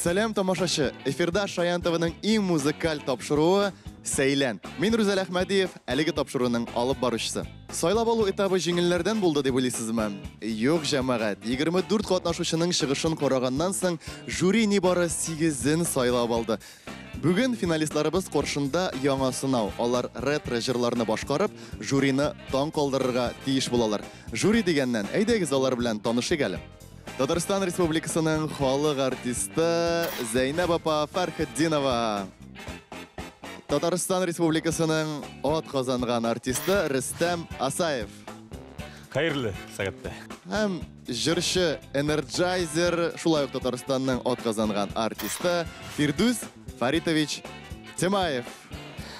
Сәлам, тамашачы! Эфирда Шаян ТВның иң музыкаль тапшыруы Сәйлән. Мин Рүзәл Әхмәдиев, әлеге тапшыруның алып баручысы. Сайлап алу этабы җиңелләрдән булды дип уйлыйсызмы? Юк, җәмәгать. 24 катнашучының чыгышын караганнан соң, жюри нибары сигезен сайлап алды. Бүген финалистларыбыз каршында яңа сынау. Алар ретро җырларны башкарып, жюрины таң калдырырга тиеш булалар. Жюри дигәннән, әйдәгез алар белән танышыйк әле. Татарстан Республикасының халык артисты Зәйнәб апа Фәрхетдинова. Татарстан Республикасының ат казанган артисты Рөстәм Асаев. Хәерле сәгатьтә. Һәм җырчы Энерджайзер, шулай ук Татарстанның ат казанган артисты Фирдүс Фаритович Тимаев.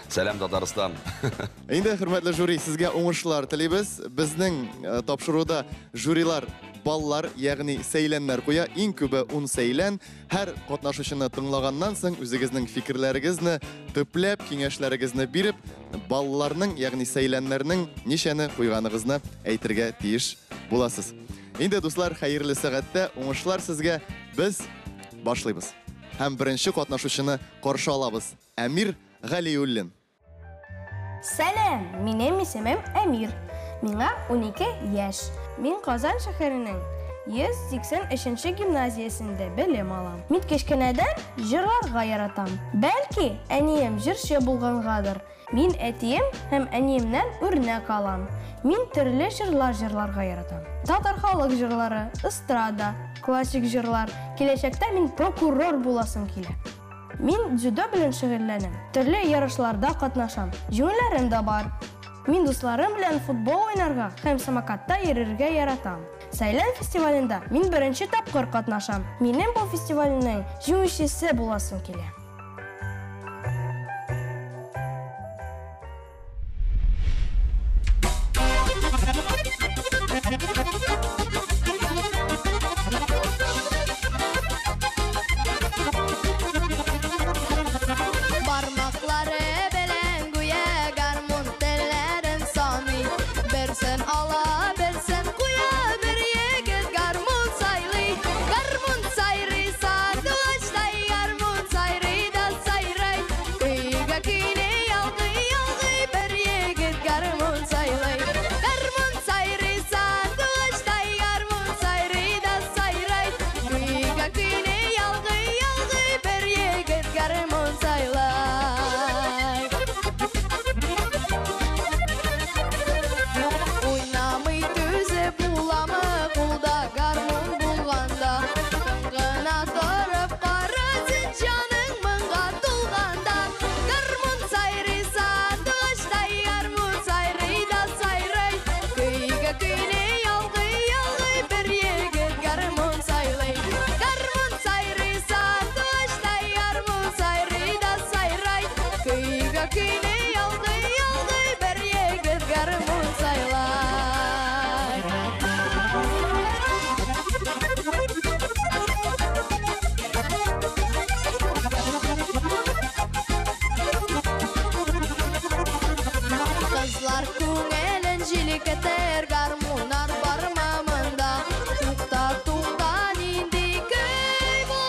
Сәлам, Татарстан. Инде, хөрмәтле жюри, сезгә уңышлар телибез. Безнең э, тапшыруда жюрилар баллар, ягъни сәйләннәр куя. Иң күбе 10 сәйлән. Һәр катнашучыны тыңлаганнан соң үзегезнең фикерләрегезне төпләп, киңәшләрегезне биреп, балларның, ягъни сәйләннәрнең ничәне куйганыгызны әйтергә тиеш буласыз. Инде, дуслар, хәерле сәгатьтә, уңышлар сезгә. Без башлыйбыз. Һәм беренче катнашучыны каршы алабыз. Әмир Галиуллин. Сәлам, минем исемем Әмир. Миңа 12 яшь. Мин Казан шәһәренең 183 гимназиясендә белем алам. Мин кечкенәдән җырларга яратам. Бәлки, әнием җырчы булгангадыр. Мин әтием һәм әниемнән үрнәк алам. Мин төрле җырлар җырларга яратам. Татар халык җырлары, эстрада, классик җырлар. Киләчәктә мин прокурор буласым килә. Мин дзюдо белән шөгыльләнәм, төрле ярышларда катнашам, җиңүләрем дә бар. Мин дусларым белән футбол уйнарга һәм самокатта йөрергә яратам. Сәйлән фестивалендә мин беренче тапкыр катнашам. Минем бу фестивальнең җиңүчесе буласым килә. Бармаклары белән гүя гармун телләрен саный. Берсен ала, берсен куя, бер егет гармун сайлый. Гармун сайрый сандугачтай, гармун сайрый да сайрый. Көйгә көйне ялгый-ялгый, бер егет гармун сайлый. Гармун сайрый сандугачтай, гармун сайрый да сайрый. Көйгә көйне ялгый-ялгый, бер егет гармун сайлый. Уйнамый түзеп буламы, кулда гармун булганда. Тын гына торып кара син җаның моңга тулганда. Гармун сайрый сандугачтай, гармун сайрый да сайрый. Көйгә көйне ялгый-ялгый, бер егет гармун сайлый. Гармун сайрый сандугачтай, гармун сайрый да сайрый. Көйгә көйне ялгый-ялгый, бер егет гармун сайлый. Кызлар күңелен җилкетер гармуннар бармы монда? Тукта, тукта, нинди көй бу?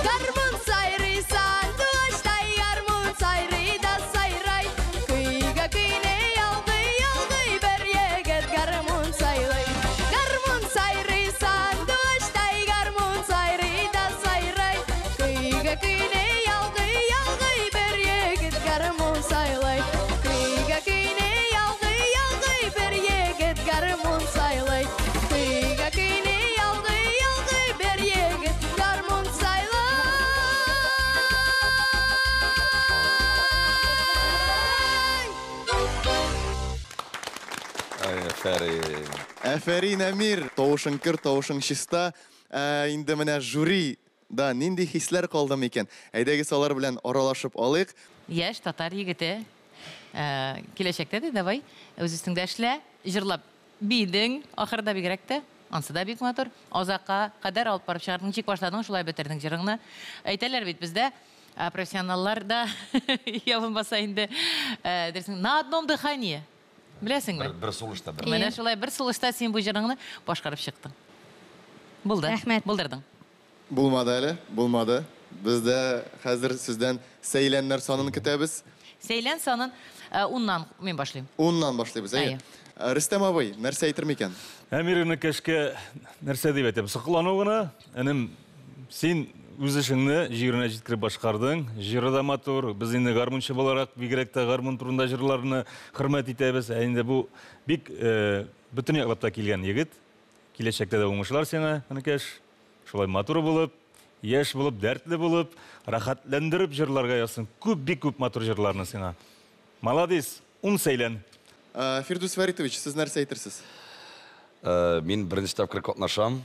Гармун сайрый сандугачтай, гармун сайрый да сайрый. Көйгә көйне ялгый-ялгый, бер егет гармун сайлый. Гармун сайрый сандугачтай, гармун сайрый да сайрый. Көйгә көйне ялгый-ялгый, бер егет гармун сайлый. Көйгә көйне ялгый-ялгый, бер егет гармун сайлый. Көйгә көйне ялгый-ялгый, бер егет гармун сайлый. Афәрин. Афәрин, Әмир! Тавышың көр, тавышың чиста. Ә, инде менә жюри да нинди хисләр калды микән? Әйдәгез алар белән аралашып алыйк. Яшь татар егете. Киләчәктә дә давай үз өстеңдә эшлә, җырлап биедең, ахырда бигрәк тә. Ансы да бик матур. Азакка кадәр алып барып чыгардың, ничек башладың, шулай бетердең җырыңны. Әйтәләр бит бездә, профессионаллар да ябынбаса инде, дерсең, на одном дыхании. Беләсеңме? Бер сулышта бер. Менә шулай бер сулышта син бу җырыңны башкарып чыктың. Булды. Рәхмәт. Булдырдың. Булмады әле, булмады. Без дә хәзер сездән сәйләннәр санын көтәбез. Сәйлән санын 10-нан мин башлыйм. 10-нан башлыйбыз, әйе. Рөстәм абый, нәрсә әйтер микән? Әмир энекәшкә нәрсә дип әйтәм? Соклану гына. Энем, син үз эшеңне җиренә җиткереп башкардың. Җыры да матур. Без инде гармунчы буларак бигрәк тә гармун турында җырларны хөрмәт итәбез. Ә инде бу бик бөтен яклап та килгән егет. Киләчәктә дә уңышлар сиңа, энекәш. Шулай матур булып, яшь булып, дәртле булып, рәхәтләндереп җырларга язсын. Күп, бик күп матур җырларны сиңа. Молодец, ун сәйлән. Фирдүс Фәритович, сез нәрсә әйтерсез? Мин беренче тапкыр катнашам.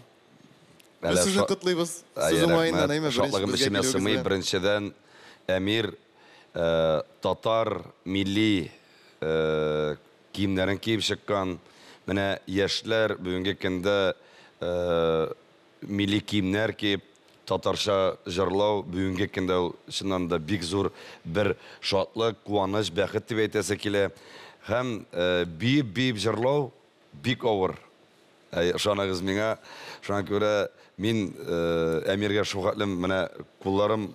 Без сезне котлыйбыз. Сүз уңаеннан, әйме, беренче безгә килүегез белән. Беренчедән, Әмир татар милли киемнәрен киеп чыккан. Менә яшьләр бүгенге көндә милли киемнәр киеп, татарча җырлау бүгенге көндә ул чыннан да бик зур бер шатлык, куаныч, бәхет дип әйтәсе килә. Һәм биеп-биеп җырлау бик авыр. Ышаныгыз миңа. Шуңа күрә мин Әмиргә шул хәтлем менә кулларым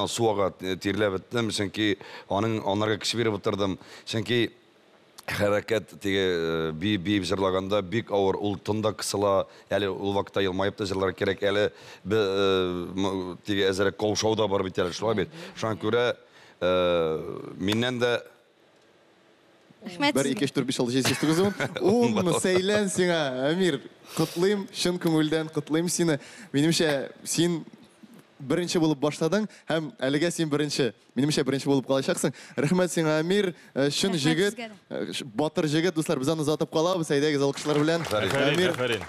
су ага тирләп беттем, чөнки аның анарга көч биреп утырдым. Чөнки хәрәкәт теге биеп-биеп җырлаганда бик авыр, ул тын да кысыла, әле ул вакытта елмаеп та җырларга кирәк, әле теге әзерәк каушау да бар бит әле, шулай бит. Шуңа күрә миннән дә Рәхмәт. 1, 2, 3, 4, 5, 6, 7, 8, 9, 10. 10 сәйлән сиңа, Әмир. Котлыйм, чын күңелдән котлыйм сине. Минемчә, син беренче булып башладың һәм әлегә син беренче. Минемчә, беренче булып калачаксың. Рәхмәт сиңа, Әмир. Чын җегет, батыр җегет, дуслар, без аны озатып калабыз. Әйдәгез, алкышлар белән. Әмир. Афәрин.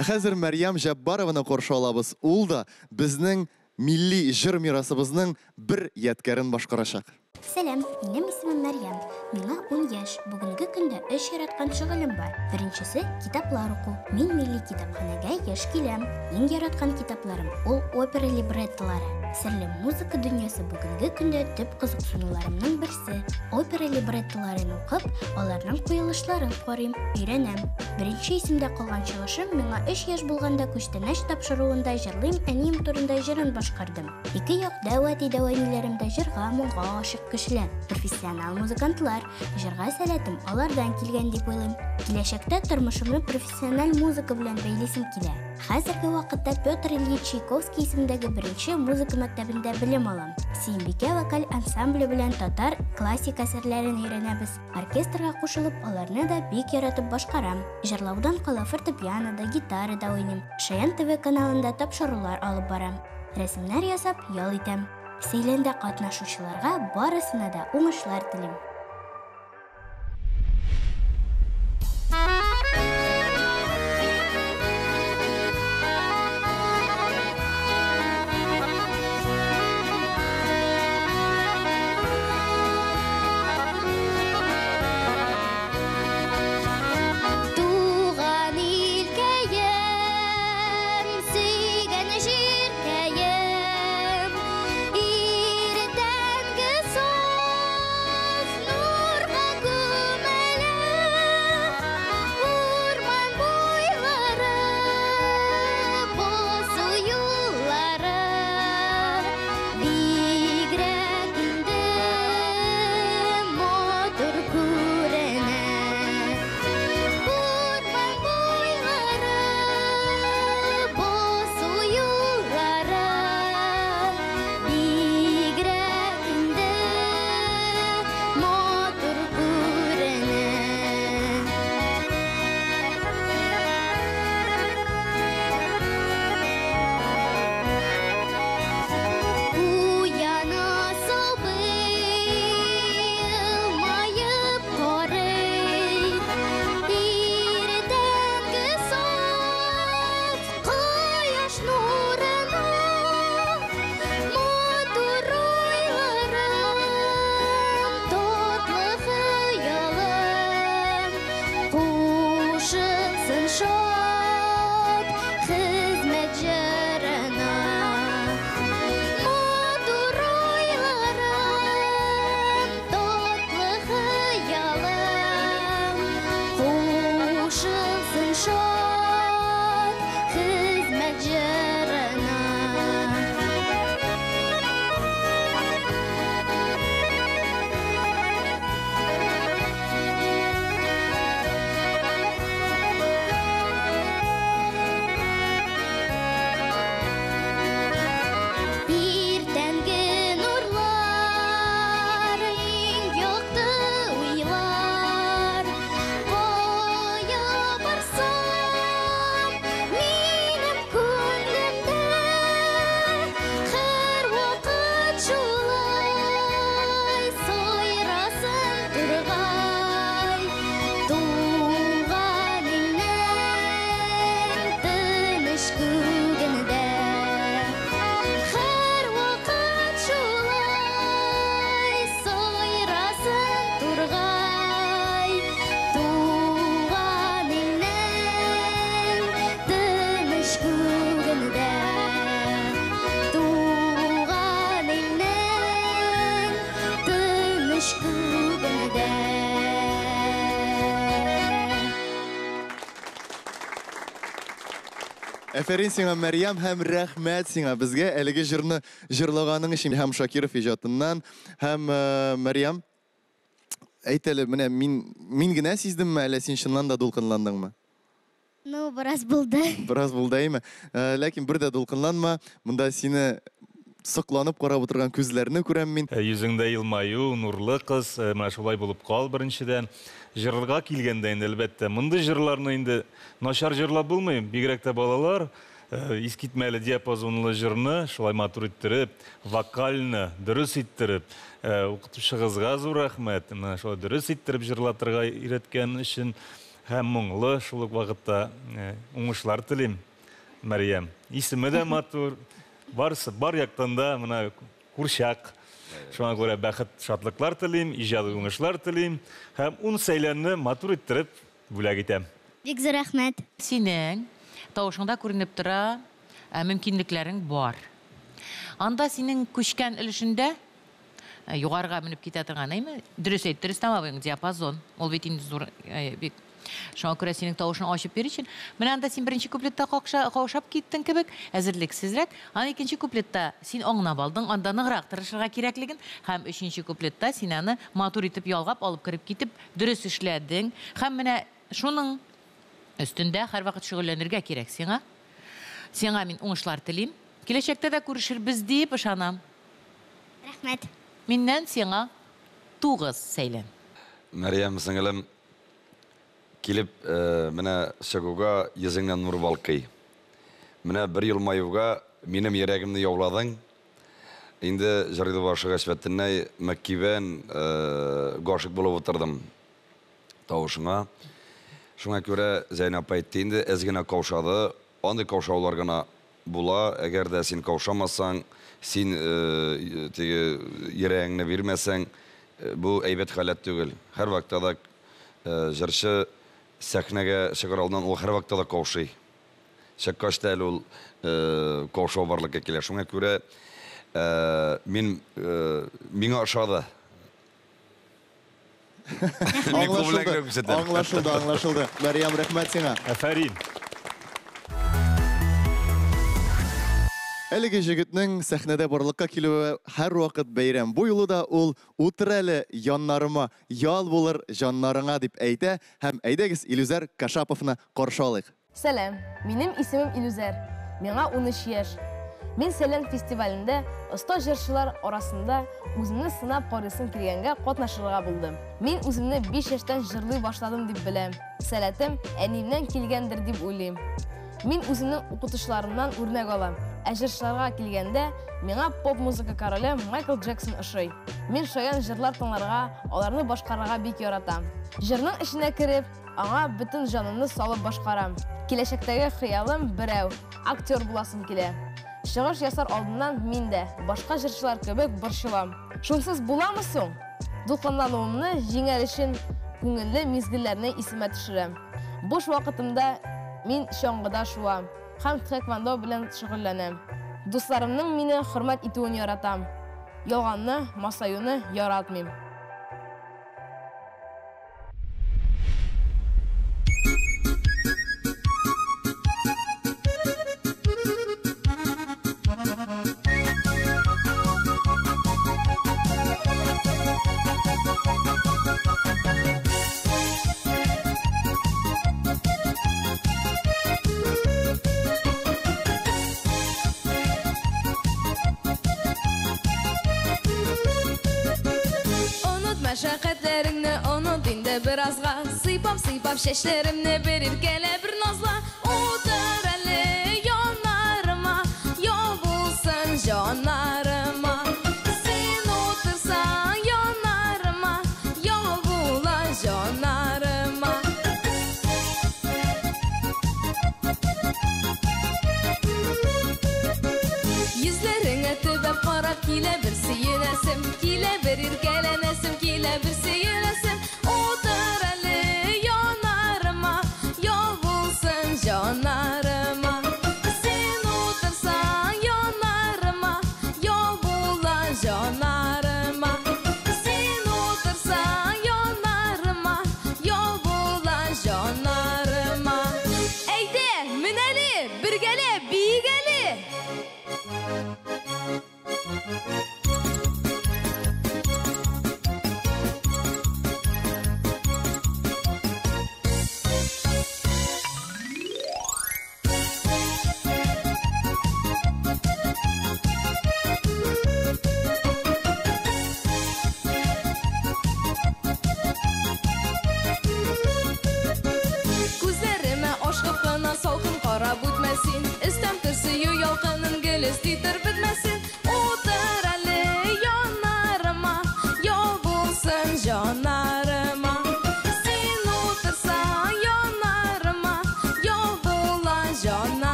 Ә хәзер Мәрьям Җәббарованы каршы алабыз. Ул да безнең милли җыр мирасыбызның бер ядкәрен башкарачак. Сәлам, минем исемем Мәрьям. Миңа 10 яшь. Бүгенге көндә өч яраткан шөгылем бар. Беренчесе китаплар уку. Мин милли китапханәгә еш киләм. Иң яраткан китапларым ул опера либреттолары. Серле музыка дөньясы бүгенге көндә төп кызыксынуларымның берсе. Опера либреттоларын укып, аларның куелышларын карыйм, өйрәнәм. Беренче исемдә калган чыгышым миңа 3 яшь булганда күчтәнәч тапшыруында җырлыйм әнием турында җырын башкардым. Ике як дәү әти дәү әниләрем дә җырга, моңга гашыйк кешеләр, профессионал музыкантлар. Җырга сәләтем алардан килгән дип уйлыйм. Киләчәктә тормышымны профессиональ музыка белән бәйлисем килә. Хәзерге вакытта Петр Ильич Чайковский исемендәге беренче музыка мәктәбендә белем алам. Сөембикә вокаль ансамбле белән татар классик әсәрләрен өйрәнәбез. Оркестрга кушылып, аларны да бик яратып башкарам. Җырлаудан кала фортепианода, гитарада уйныйм. Шаян ТВ каналында тапшырулар алып барам. Рәсемнәр ясап, ял итәм. Сәйләндә катнашучыларга барысына да уңышлар телим. Туган илкәем, сөйгән җиркәем, иртәнге саф Әфәрин сиңа, Мәрьям, һәм рәхмәт сиңа безгә әлеге җырны җырлаганың өчен һәм Шакиров иҗатыннан. Һәм Мәрьям, әйт әле, менә мин мин генә сиздемме, әллә син чыннан да дулкынландыңмы? Ну, бераз булды. Бераз булды, әйме? Ләкин бер дә дулкынланма, монда сине сокланып карап утырган күзләрне күрәм мин. Йөзеңдә елмаю, нурлы кыз, менә шулай булып кал беренчедән. Җырга килгәндә инде, әлбәттә, мондый җырларны инде начар җырлап булмый, бигрәк тә балалар. Искитмәле диапазонлы җырны шулай матур иттереп, вокальны дөрес иттереп, укытучыгызга зур рәхмәт, менә шулай дөрес иттереп җырлатырга өйрәткән өчен һәм моңлы шул ук вакытта уңышлар телим, Мәрьям. Исеме дә матур, барысы бар яктан да менә курчак. Шуңа күрә бәхет, шатлыклар телим, иҗади уңышлар телим һәм ун сәйләнне матур иттереп бүләк итәм. Бик зур рәхмәт. Синең тавышыңда күренеп тора, мөмкинлекләрең бар. Анда синең күчкән өлешендә югарыга менеп китә торган, әйме? Дөрес әйт, дөрес тәмамлыйм, диапазон. Ул бит инде зур, бик. Шуңа күрә синең тавышың ачып бирер өчен. Менә анда син беренче куплетта каушап киттең кебек, әзерлексезрәк. Аны икенче куплетта син аңлап алдың, анда ныграк тырышырга кирәклеген, һәм өченче куплетта син аны матур итеп ялгап алып кереп китеп, дөрес эшләдең. Һәм менә шуның өстендә һәрвакыт шөгыльләнергә кирәк сиңа. Сиңа мин уңышлар телим. Киләчәктә дә күрешербез дип ышанам. Рәхмәт. Миннән сиңа 9 сәйлән. Мәрьям сеңелем, килеп менә чыгуга йөзеңнән нур балкый. Менә бер елмаюга минем йөрәгемне яуладың. Инде җырлый башлагач бөтенләй мөкибән гашыйк булып утырдым тавышыңа. Шуңа күрә Зәйнәп апа әйтте инде, әз генә каушады. Андый каушаулар гына була, әгәр дә син каушамасаң, син теге йөрәгеңне бирмәсәң, бу әйбәт халәт түгел. Һәрвакытта да җырчы сәхнәгә чыгар алдыннан ул һәрвакытта да каушый. Чыккач та әле ул каушау барлыкка килә. Шуңа күрә мин миңа ошады. Аңлашылды, аңлашылды, аңлашылды. Мәрьям, рәхмәт сиңа. Афәрин. Әлеге җегетнең сәхнәдә барлыкка килүе һәрвакыт бәйрәм. Бу юлы да ул утыр әле яннарыма, ял булыр җаннарыңа дип әйтә һәм әйдәгез Илүзәр Кашаповны каршы алыйк. Сәлам, минем исемем Илүзәр. Миңа 13 яшь. Мин Сәлән фестивалендә оста җырчылар арасында үземне сынап карыйсым килгәнгә катнашырга булдым. Мин үземне 5 яшьтән җырлый башладым дип беләм. Сәләтем әниемнән килгәндер дип уйлыйм. Мин үземнең укытучыларымнан үрнәк алам. Ә җырчыларга килгәндә, миңа поп-музыка короле Майкл Джексон ошый. Мин шаян җырлар тыңларга, аларны башкарырга бик яратам. Җырның эченә кереп, аңа бөтен җанымны салып башкарам. Киләчәктәге хыялым берәү, актер буласым килә. Чыгыш ясар алдыннан мин дә башка җырчылар кебек борчылам. Шунсыз буламы соң? Дулкынлануымны җиңәр өчен күңелле мизгелләрне исемә төшерәм. Буш вакытымда мин чаңгыда шуам һәм тхэквондо белән шөгыльләнәм. Дусларымның мине хөрмәт итүен яратам. Ялганны, масаюны яратмыйм. Мәшәкатьләреңне оныт инде беразга, сыйпап-сыйпап чәчләремне бер иркәлә, бер назла. Утыр әле яннарыма, ял булсын җаннарыма. Син утырсаң яннарыма, ял була җаннарыма. Йөзләреңә төбәп карап килә бер сөенәсем, килә бер иркәләнәсем, килә бер сөенәсем. Утыр әле яннарыма, ял булсын җаннарыма. Син утырсаң яннарыма, ял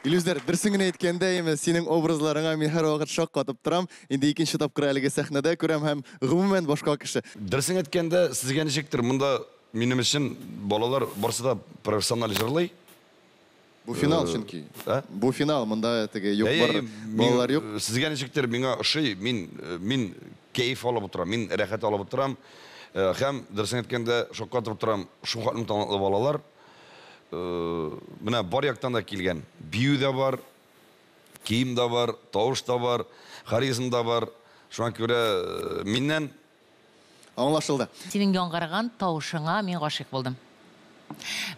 Илүзәр, дөресен генә әйткәндә, әйме, синең образларыңа мин һәрвакыт шаккатып торам. Инде икенче тапкыр әлеге сәхнәдә күрәм һәм гомумән башка кеше. Дөресен әйткәндә, сезгә ничектер, монда минем өчен балалар барысы да профессиональ җырлый. Бу финал чөнки. Ә? Бу финал, монда теге юк Әй, бар әй, балалар юк. Сезгә ничектер миңа ошый, мин кәеф алып утырам, мин рәхәт алып утырам. Һәм дөресен әйткәндә, шаккатып торам, шул хәтле талантлы балалар. Менә бар яктан да килгән. Бию дә бар, кием дә бар, тавыш та бар, харизм да бар. Шуңа күрә миннән аңлашылды. Синең яңгыраган тавышыңа мин гашыйк булдым.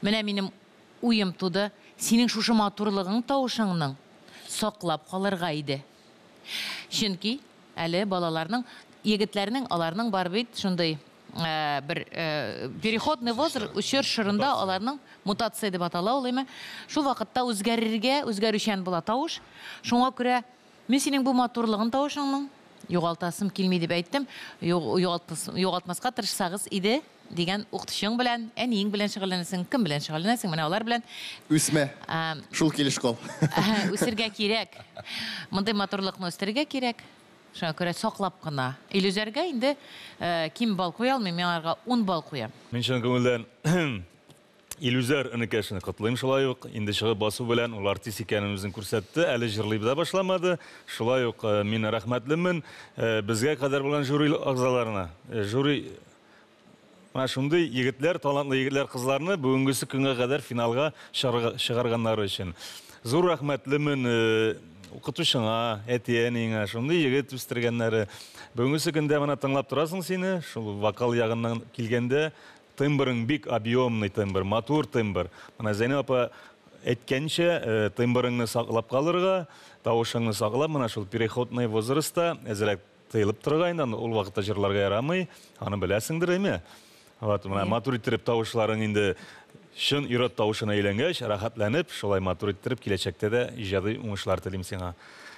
Менә минем уем туды. Синең шушы матурлыгың тавышыңның саклап калырга иде. Чөнки әле балаларның, егетләрнең, аларның бар бит шундый бер переходный возраст, чор чорында аларның мутация дип атала ул, әйме? Шул вакытта үзгәрергә, үзгәрүчән була тавыш. Шуңа күрә мин синең бу матурлыгын тавышыңның югалтасым килми дип әйттем. Югалтмаска тырышсагыз иде дигән укытучың белән, әниең белән шөгыльләнәсең, кем белән шөгыльләнәсең, менә алар белән. Үсмә. Шул килеш кал. Үсергә кирәк. Мондый матурлыкны үстерергә кирәк. Шуңа күрә саклап кына. Илүзәргә инде ким бал куя алмыйм, мин аларга 10 бал куям. Мин чын күңелдән Илүзәр энекәшне котлыйм шулай ук. Инде чыгып басу белән ул артист икәнен үзен күрсәтте. Әле җырлый да башламады. Шулай ук мин рәхмәтлемен безгә кадәр булган жюри әгъзаларына. Жюри менә шундый егетләр, талантлы егетләр, кызларны бүгенгесе көнгә кадәр финалга чыгарганнары өчен. Зур рәхмәтлемен укытучыңа, әти-әниеңә, шундый егет үстергәннәре. Бүгенгесе көндә менә тыңлап торасың сине, шул вокал ягыннан килгәндә тембрың бик объемный тембр, матур тембр. Менә Зәйнәб апа әйткәнчә, тембрыңны саклап калырга, тавышыңны саклап, менә шул переходный возрастта әзрәк тыелып торырга инде, ул вакытта җырларга ярамый, аны беләсеңдер, әйме? Вот, менә матур иттереп тавышларың инде чын ир-ат тавышына әйләнгәч, рәхәтләнеп, шулай матур иттереп киләчәктә дә иҗади уңышлар телим сиңа.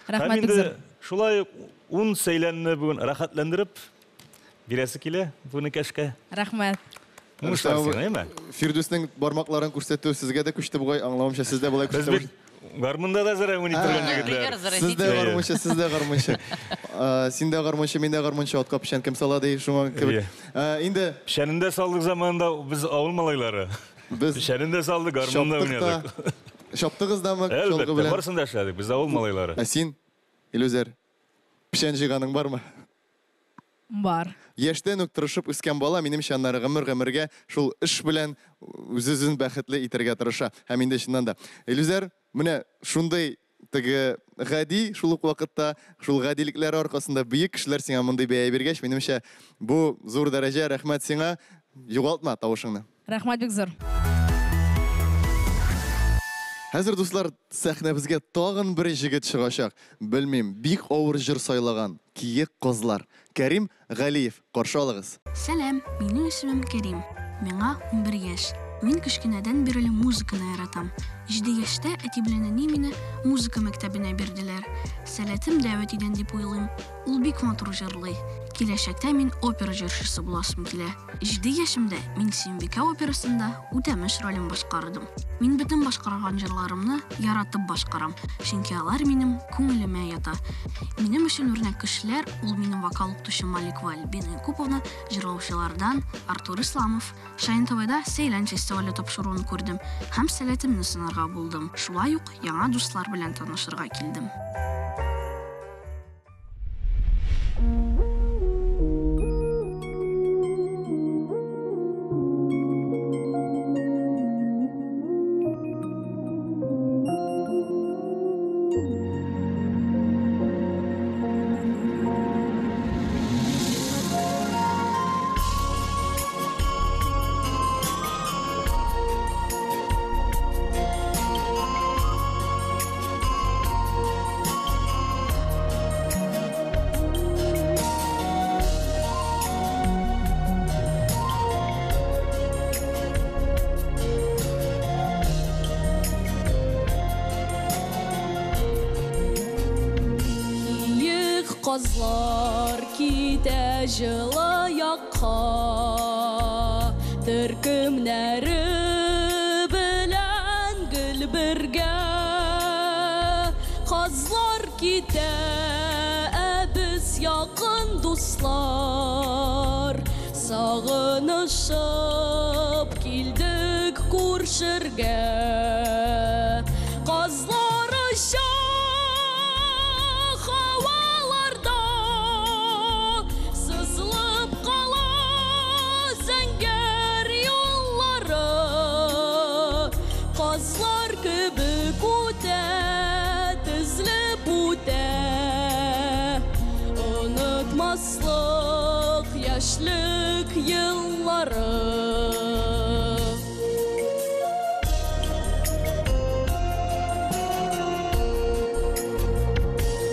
Рәхмәт, Һәм инде Бикзур. шулай ук 10 сәйләнне бүген рәхәтләндереп бирәсе килә бу энекәшкә. Рәхмәт. Уңышлар Рөстәм сиңа, әйме? Фирдүснең бармакларын күрсәтү сезгә дә күчте бугай, аңлавымча, сез дә болай Без күрсәтә бит гармунда да зря уйный торган егетләр. Сез дә гармунчы, сез дә гармунчы. Син дә гармунчы, мин дә гармунчы, атка печән кем сала ди, шуңа кебек. Инде Печәнен дә салдык заманында без авыл малайлары. Без печәнен дә салдык, гармунда уйнадык. Чаптыгыз дамы чалгы Әлбәттә, белән? барысын да эшләдек, без авыл малайлары. Ә син, Илүзәр, печән җыйганың бармы? Бар. Яшьтән үк тырышып үскән бала, минемчә, аннары гомер-гомергә шул эш белән үз-үзен бәхетле итәргә тырыша. Һәм инде чыннан да. Илүзәр, менә шундый теге гади, шул ук вакытта, шул гадилекләре аркасында бөек кешеләр сиңа мондый бәя биргәч, минемчә, бу зур дәрәҗә, рәхмәт сиңа. Югалтма тавышыңны. Рәхмәт бик зур. Хәзер, дуслар, сәхнәбезгә тагын бер җегет чыгачак. Белмим, бик авыр җыр сайлаган Киек кызлар. Кәрим Галиев, каршы алыгыз. Сәлам, минем исемем Кәрим. Миңа 11 яшь. Мин кечкенәдән бирле музыканы яратам. 7 яшьтә әти белән әни мине музыка мәктәбенә бирделәр. Сәләтем дә әтидән дип уйлыйм. Ул бик матур җырлый. Киләчәктә мин опера җырчысы буласым килә. 7 яшемдә мин Сөембикә операсында Үтәмеш ролен башкардым. Мин бөтен башкарган җырларымны яратып башкарам, чөнки алар минем күңелемә ята. Минем өчен үрнәк кешеләр ул минем вокал укытучым Маликова Альбина Якуповна, җырлаучылардан Артур Исламов. Шаян ТВда Сәйлән фестивале тапшыруын күрдем һәм сәләтемне сынарга булдым. Шулай ук яңа дуслар белән танышырга килдем. Казлар китә җылы якка, төркемнәре белән гел бергә. китә, ә без якын дуслар. Сагынышып килдек күршергә. Казлар оча һаваларда, сызылып кала зәңгәр юллары. Казлар кебек үтә, тезлеп үтә. Онытмаслык яшьлек еллары.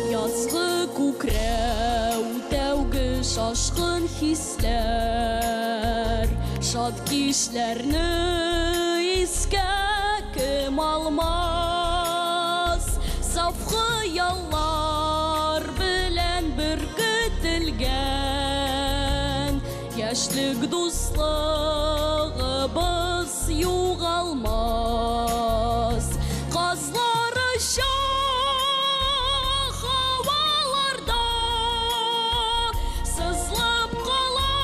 Язгы күкрәү, тәүге шашкын хисләр, шат кичләрне искә кем алмас? Саф хыяллар белән беркетелгән яшьлек дуслыгыбыз югалмас. Казлар оча һаваларда, сызылып кала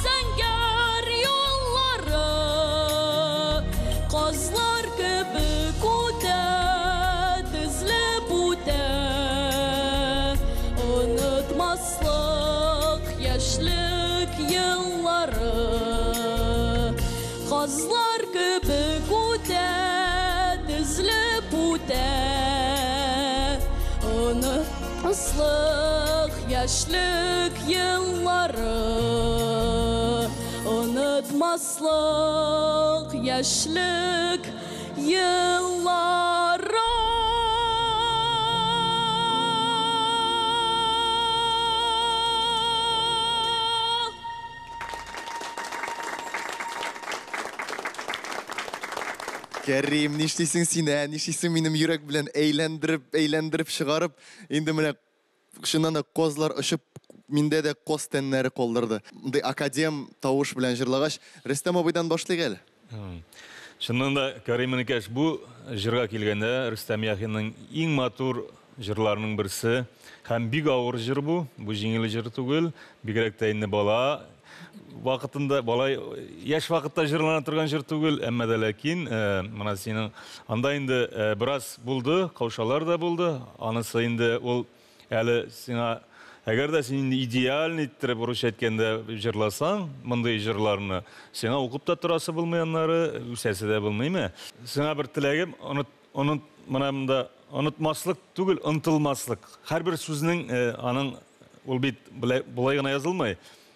зәңгәр юллары. Казлар кебек үтә, тезлеп үтә. Онытмаслык яшьлек еллары. Казлар кебек үтә, тезлеп үтә. Онытмаслык яшьлек еллары. Онытмаслык яшьлек еллары. Кәрим, нишлисең син, ә? Нишлисең минем йөрәк белән әйләндереп, әйләндереп чыгарып, инде менә чыннан да казлар очып, миндә дә каз тәннәре калдырды. Мондый академ тавыш белән җырлагач, Рөстәм абыйдан башлыйк әле. Чыннан да, Кәрим энекәш, бу җырга килгәндә, Рөстәм Яхинның иң матур җырларының берсе һәм бик авыр җыр бу, бу җиңел җыр түгел, бигрәк тә инде бала вакытында, бала яшь вакытта җырлана торган җыр түгел, әмма дә ләкин, менә синең анда инде бераз булды, каушалар да булды, анысы инде ул әле сиңа, әгәр дә син инде идеальный иттереп русча әйткәндә җырласаң, мондый җырларны, сиңа укып та торасы булмый аннары, үсәсе дә булмыймы? Сиңа бер теләгем, оныт, оныт, менә монда онытмаслык түгел, онытылмаслык. Һәрбер сүзнең, аның ул бит болай гына язылмый.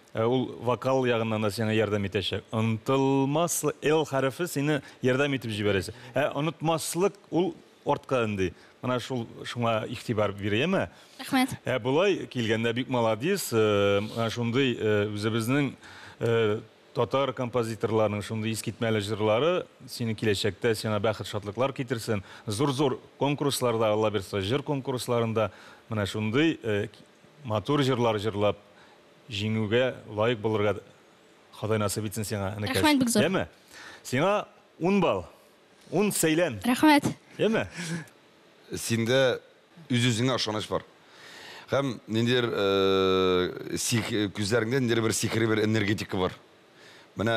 Ул вокал ягыннан да сиңа ярдәм итәчәк. Онытылмаслык, Л хәрефе сине ярдәм итеп җибәрәчәк. Ә онытмаслык ул артка инде. Менә шул шуңа игътибар бирәме? Рәхмәт. Ә болай килгәндә бик молодец, менә шундый үзебезнең татар композиторларының шундый искитмәле җырлары сине киләчәктә сиңа бәхет, шатлыклар китерсен. Зур-зур конкурсларда, Алла бирса, җыр конкурсларында менә шундый матур җырлар җырлап җиңүгә лаек булырга Ходай насыйп итсен сиңа, энекәш. Рәхмәт бик зур. Яме? Сиңа 10 балл. 10 сәйлән. Рәхмәт. Яме? Синдә үз-үзеңә ышаныч бар. Һәм ниндидер күзләреңдә ниндидер бер сихри бер энергетика бар. Менә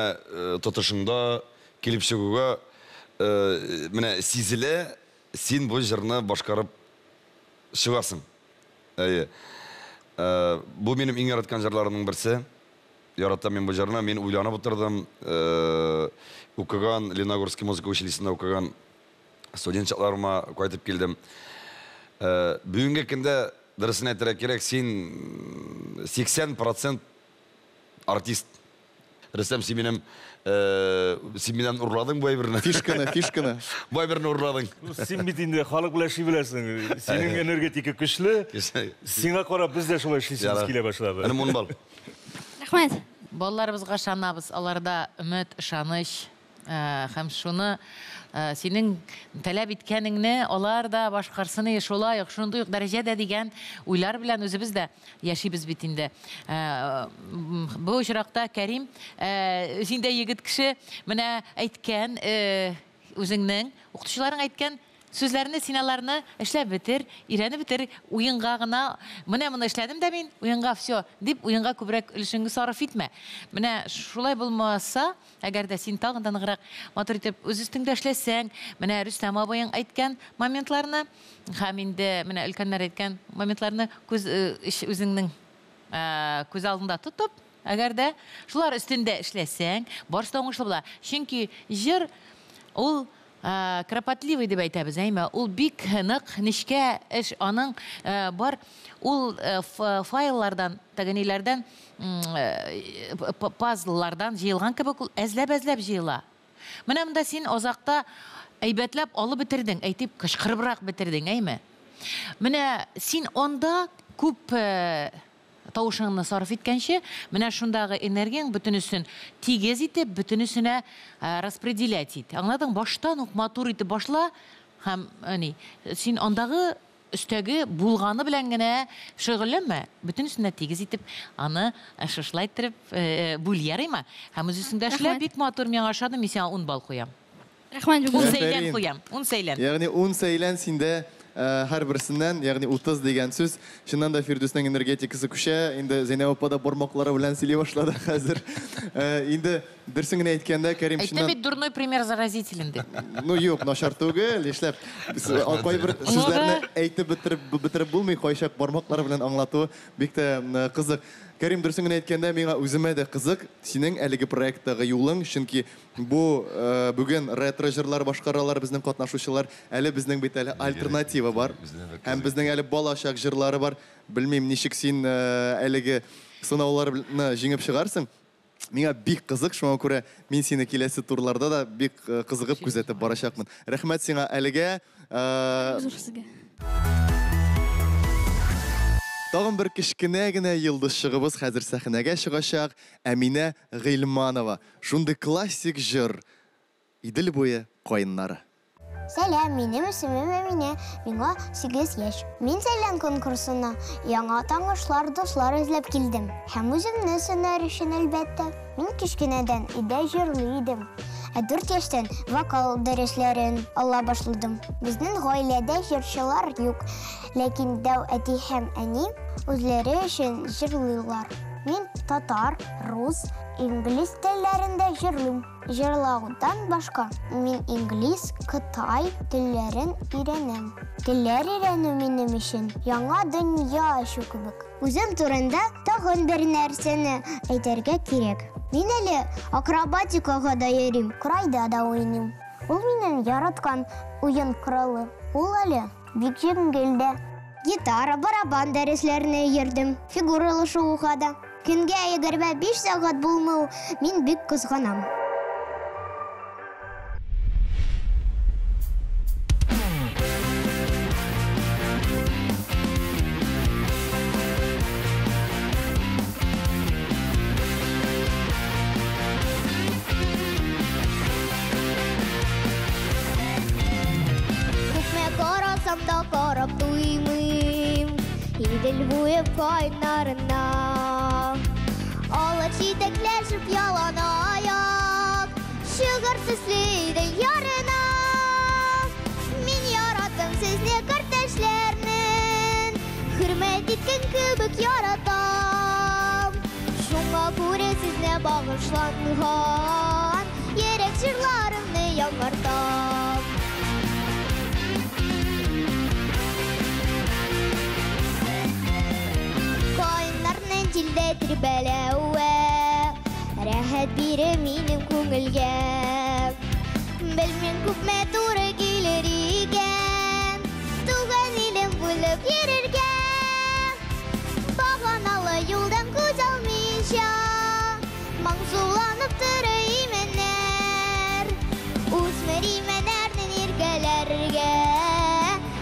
тотышыңда килеп чыгуга менә сизелә, син бу җырны башкарып чыгасың. Әйе. Бу минем иң яраткан җырларымның берсе. Яратам мин бу җырны. Мин уйланып утырдым. Укыган Леногорский музыка училищесында укыган студент чакларыма кайтып килдем. Бүгенге көндә дөресен әйтергә кирәк, син 80% артист. Рөстәм, син минем, син миннән урладың бу әйберне. Фишканы, фишканы. Бу әйберне урладың. Син бит инде халык белән эшли беләсең. Синең энергетика көчле. Сиңа карап без дә шулай эшлисебез килә башлады. Менә мон бал. Рәхмәт. Балаларыбызга ышанабыз, аларда өмет, ышаныч. Һәм шуны синең таләп иткәнеңне алар да башкарсын и шулай ук, шундый ук дәрәҗәдә дигән уйлар белән үзебез дә яшибез бит инде. Бу очракта Кәрим, син дә егет кеше, менә әйткән, үзеңнең укытучыларың әйткән Сүзләрне син аларны эшләп бетер, өйрәнеп бетер, уенга гына, менә моны эшләдем дә мин, уенга все, дип уенга күбрәк өлешеңне сарыф итмә. Менә шулай булмаса, әгәр дә син тагын да ныграк матур итеп үз өстеңдә эшләсәң, менә Рөстәм абыең әйткән моментларны һәм инде менә өлкәннәр әйткән моментларны күз үзеңнең күз алдында тотып, әгәр дә шулар өстендә эшләсәң, барысы да уңышлы була. Чөнки җыр ул кропотливый дип әйтәбез, әйме? Ул бик нык, нечкә эш, аның бар ул файллардан, тәгәниләрдән, пазллардан җыелган кебек ул әзләп-әзләп җыела. Менә монда син азакта әйбәтләп алып бетердең, әйтеп кычкырыбрак бетердең, әйме? Менә син анда күп тавышыңны сарыф иткәнче, менә шундагы энергияң бөтенесен тигез итеп, бөтенесенә распределять ит. Аңладың? Баштан ук матур итеп башла һәм ни, син андагы өстәге булганы белән генә шөгыльләнмә, бөтенесенә тигез итеп аны шушылай иттереп бүл, ярыймы? Һәм үз өстеңдә эшлә, бик матур, миңа ошады, мин сиңа 10 балл куям. Рәхмәт, 10 сәйлән куям, 10 сәйлән. Ягъни 10 сәйлән синдә һәрберсеннән, ягъни 30 дигән сүз. Чыннан да Фирдүснең энергетикасы күчә. Инде Зәйнәб апа да бармаклары белән сөйли башлады хәзер. Инде дөресен генә әйткәндә, Кәрим, чыннан Әйтте бит, дурной пример заразителен дип. Ну юк, начар түгел, эшләп. Кайбер сүзләрне әйтеп бетереп булмый, кайчак бармаклары белән аңлату бик тә кызык. Кәрим, дөресен генә әйткәндә, миңа үземә дә кызык синең әлеге проекттагы юлың, чөнки бу бүген ретро җырлар башкаралар безнең катнашучылар, әле безнең бит әле альтернатива бар. Һәм безнең әле балачак җырлары бар. Белмим, ничек син әлеге сынауларны җиңеп чыгарсың. Миңа бик кызык, шуңа күрә мин сине киләсе турларда да бик кызыгып күзәтеп барачакмын. Рәхмәт сиңа әлегә. Зур сезгә. Тагын бер кечкенә генә йолдызчыгыбыз хәзер сәхнәгә чыгачак, Әминә Гыйльманова. Шундый классик җыр Идел буе каеннары. Сәлам, минем исемем Әминә, миңа 8 яшь. Мин Сәлам конкурсына яңа танышлар, дуслар эзләп килдем. Һәм үземне сынар өчен, әлбәттә. Мин кечкенәдән өйдә җырлый идем. Ә 4 яшьтән вокал дәресләрен ала башладым. Безнең гаиләдә җырчылар юк, ләкин дәү әти һәм әни үзләре өчен җырлыйлар. Мин татар, рус, инглиз телләрендә җырлыйм. Җырлаудан башка мин инглиз, кытай телләрен өйрәнәм. Телләр өйрәнү минем өчен яңа дөнья ачу кебек. Үзем турында тагын бер нәрсәне әйтергә кирәк. Мин әле акробатикага да йөрим, курайда да уйныйм. Ул минем яраткан уен коралы. Ул әле бик җиңел дә. Гитара, барабан дәресләренә йөрдем, фигуралы шууга да. Көнгә 25 сәгать булмау мин бик кызганам. Күпме карасам да карап туймыйм, Идел буе кайнарына. Алып җитәкләшеп ялан аяк, чыгыр төсле идел ярына. Мин яраттым сезне картәшләрнең, хөрмәт иткән кебек яратам. Шуңа күрә сезне багышланган йөрәк җырларымны яңартам. Каеннарның җилдә тирбәләве рәхәт бирә минем күңелгә. Белмим күпме туры килер икән, туган илем булып йөрергә. Баганалы юлдан күз алмыйча, моңсуланып тора имәннәр. Үсмер имәннәрнең иркәләргә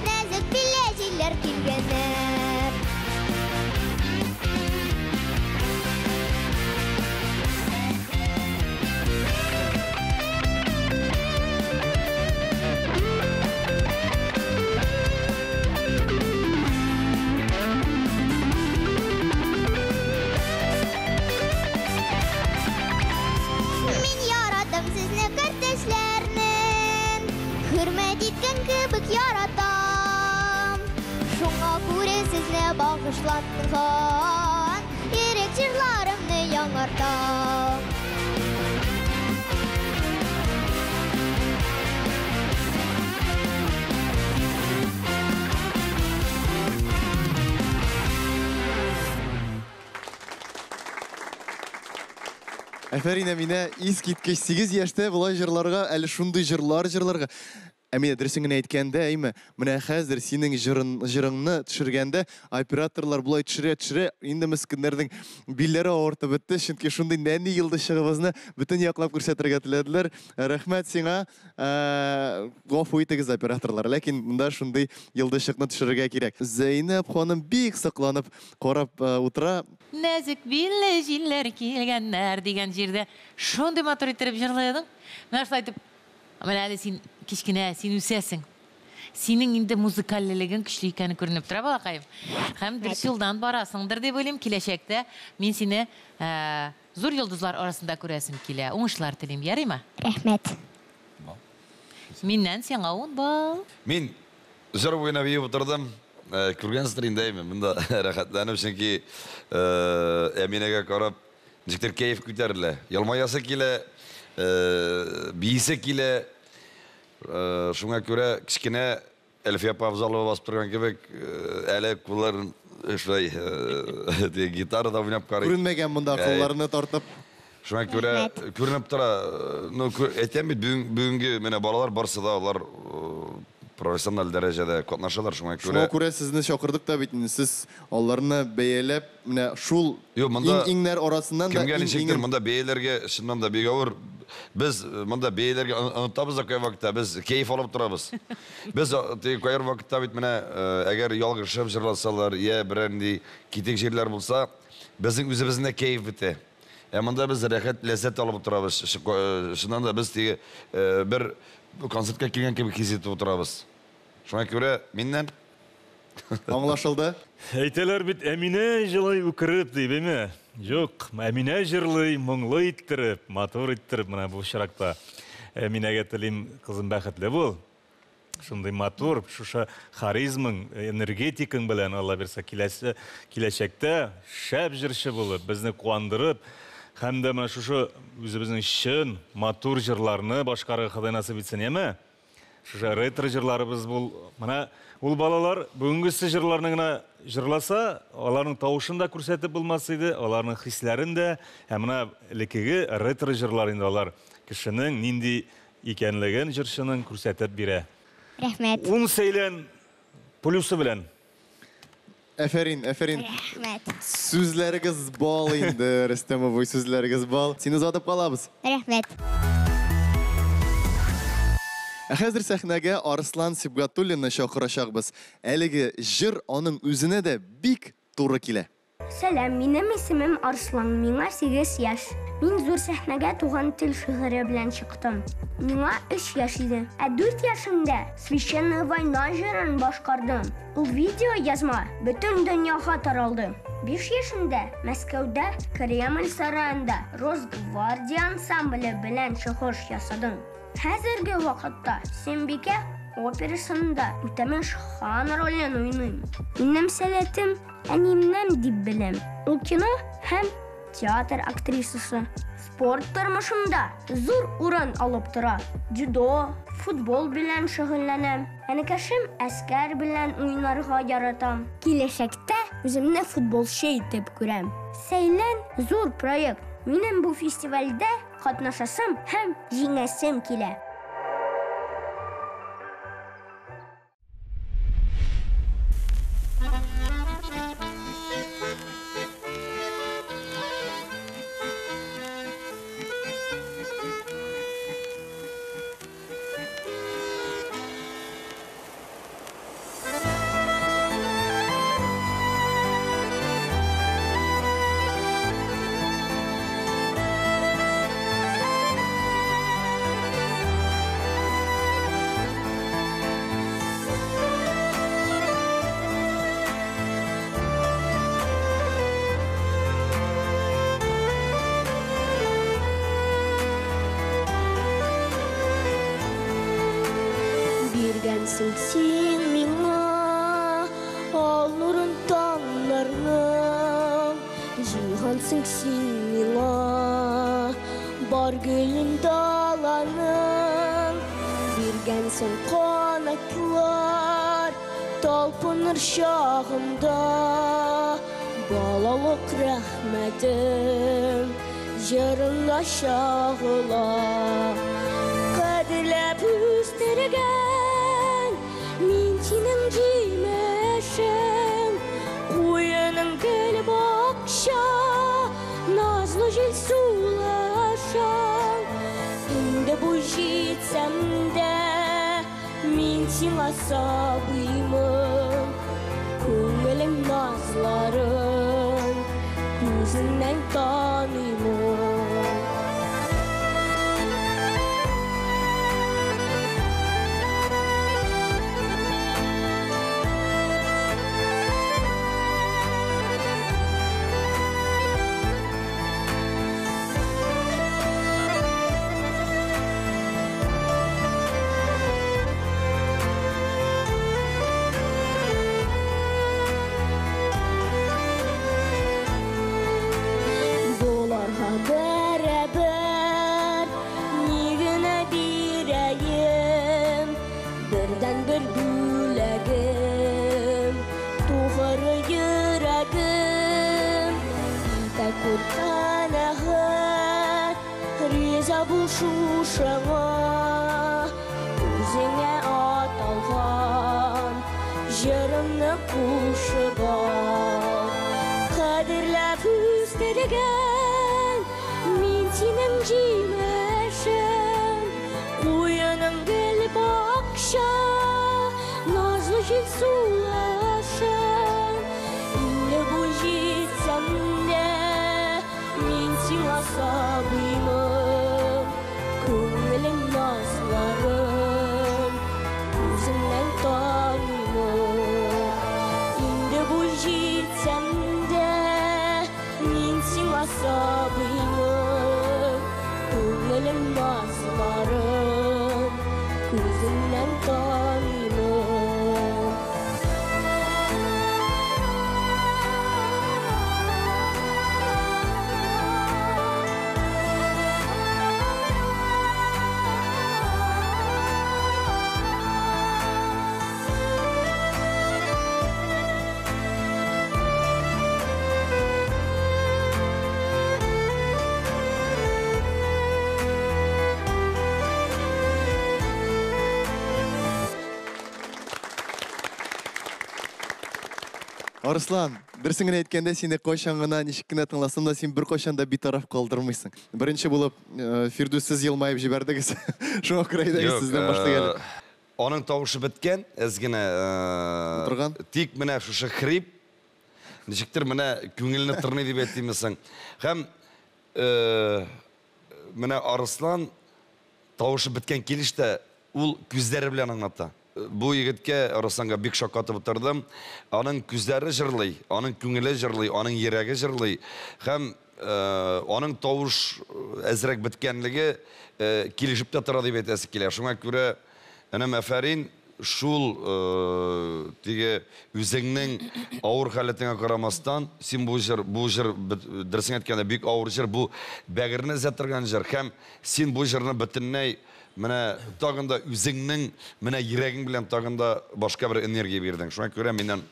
нәзек биллә җилләр килгәннәр. кебек яратам. Шуңа күрә сезне багышланган йөрәк җырларымны яңартам. Әфәрин, Әминә, искиткеч 8 яшьтә болай җырларга, әле шундый җырлар җырларга. Әминә, дөресен генә әйткәндә, әйме, менә хәзер синең җырыңны төшергәндә операторлар болай төшерә-төшерә, инде мескеннәрнең билләре авыртып бетте, чөнки шундый нәни йолдызчыгыбызны бөтен яклап күрсәтергә теләделәр. Рәхмәт сиңа. Гафу итегез, операторлар, ләкин монда шундый йолдызчыкны төшерергә кирәк. Зәйнәб ханым бик сокланып карап утыра. Нәзек билле җилләр килгәннәр дигән җирдә шундый матур иттереп җырлый идең. Менә шулай итеп, менә әле син кечкенә, син үсәсең. Синең инде музыкальлелегең көчле икәне күренеп тора, балакаем. Һәм дөрес юлдан барасыңдыр дип уйлыйм. Киләчәктә мин сине зур йолдызлар арасында күрәсем килә. Уңышлар телим, ярыймы? Рәхмәт. Миннән сиңа 10 балл. Мин җыр буена биеп утырдым. Күргәнсездер инде, әйме, монда рәхәтләнеп, чөнки Әминәгә карап, ничектер кәеф күтәрелә. Елмаясы килә, биисе килә. Шуңа күрә кечкенә Әлфия апа Авзалова басып торган кебек, әле кулларын шулай гитарада уйнап карый. Күренмәгән монда кулларны тартып. Шуңа күрә күренеп тора. Ну, әйтәм бит, бүгенге менә балалар барсы да алар профессиональ дәрәҗәдә катнашалар, шуңа күрә. Шуңа күрә сезне чакырдык та бит инде. Сез аларны бәяләп, менә шул иң-иңнәр арасыннан да кемгә ничектер монда бәяләргә чыннан да бик авыр. Без монда бәяләргә онытабыз да кайвакытта, без кәеф алып торабыз. Без теге кайбер вакытта бит менә әгәр ялгышып җырласалар, я берәр нинди китек җирләр булса, безнең үзебезнең дә кәеф бетә. Ә монда без рәхәт, ләззәт алып утырабыз. Чыннан да без теге бер концертка килгән кебек хис итеп утырабыз. Шуңа күрә миннән Аңлашылды. Әйтәләр бит, Әминә җылый үкереп дип, әйме? Юк, Әминә җырлый моңлы иттереп, матур иттереп, менә бу очракта. Әминәгә телим, кызым, бәхетле бул. Шундый матур, шушы харизмың, энергетикаң белән, Алла бирсә, киләсе, киләчәктә шәп җырчы булып, безне куандырып, һәм дә менә шушы үзебезнең чын, матур җырларны башкарырга Ходай насыйп итсен, яме? Шушы ретро җырларыбыз бул. Менә ул балалар бүгенгесе җырларны гына җырласа, аларның тавышын да күрсәтеп булмас иде, аларның хисләрен дә. Ә менә элеккеге ретро җырлар инде алар кешенең нинди икәнлеген җырчының күрсәтеп бирә. Рәхмәт. Ун сәйлән плюсы белән. Әфәрин, әфәрин. Рәхмәт. Сүзләрегез бал инде, Рөстәм абый, сүзләрегез бал. Сине озатып калабыз. Рәхмәт. Ә хәзер сәхнәгә Арслан Сибгатуллинны чакырачакбыз. Әлеге җыр аның үзенә дә бик туры килә. Сәлам, минем исемем Арслан, миңа 8 яшь. Мин зур сәхнәгә Туган тел шигыре белән чыктым. Миңа 3 яшь иде. Ә 4 яшемдә Священная война җырын башкардым. Ул видео язма бөтен дөньяга таралды. 5 яшемдә Мәскәүдә Кремль сараенда Росгвардия ансамбле белән чыгыш ясадым. Хәзерге вакытта Сөембикә операсында Үтәмеш хан ролен уйныйм. Минем сәләтем әниемнән дип беләм. Ул кино һәм театр актрисасы. Спорт тормышымда зур урын алып тора. Дзюдо, футбол белән шөгыльләнәм. Энекәшем Әскәр белән уйнарга яратам. Киләчәктә үземне футболчы итеп күрәм. Сәйлән зур проект. Минем бу фестивальдә катнашасым һәм җиңәсем килә. Биргәнсең син миңа ал нурын таңнарның, Җыйгансың син миңа бар гөлен даланың. Биргәнсең канатлар талпыныр чагымда, Балалык рәхмәтем җырыңда чагыла. Кадерләп үстергән мин синең җимешең, Куеның гөл бакча, назлы җил сулышың. Инде буй җитсәм дә, мин сиңа сабыймын, Күңелең назларын күзеңнән таныймын. Боларга бәрабәр ни генә бирәем, Бердәнбер бүләгем, тугры йөрәгем. Итә күр канәгать, риза бул шушыңа, Үзеңә аталган җырымны кушып ал. Кадерләп үстергән мин синең җимешең, Куеның гөл бакча, назлы җил сулышың. Инде буй җитсәм дә, мин сиңа сабыймын, Күңелең назларын күзеңнән таныймын. Инде буй җитсәм дә, мин сиңа сабыймын, Күңелең назларын күзеңнән таныймын. Арыслан, дөресен генә әйткәндә, сине кайчан гына, ничек кенә тыңласам да, син беркайчан да битараф калдырмыйсың. Беренче булып, Фирдүс, сез елмаеп җибәрдегез. Шуңа күрә әйдәгез, сездән башлыйк әле. Аның тавышы беткән, әз генә. Утырган. Тик менә шушы хрип, ничектер менә күңелне тырный дип әйтимме соң. Һәм менә Арыслан тавышы беткән килеш тә ул күзләре белән аңлата. Бу егеткә, Арысланга бик шаккатып утырдым. Аның күзләре җырлый, аның күңеле җырлый, аның йөрәге җырлый. Һәм аның тавыш әзрәк беткәнлеге килешеп тә тора дип әйтәсе килә. Шуңа күрә, энем, афәрин, шул теге үзеңнең авыр халәтеңә карамастан, син бу җыр, бу җыр, дөресен әйткәндә, бик авыр җыр, бу бәгырьне эзләп торган җыр. Һәм син бу җырны бөтенләй менә тагын да үзеңнең менә йөрәгең белән тагын да башка бер энергия бирдең. Шуңа күрә миннән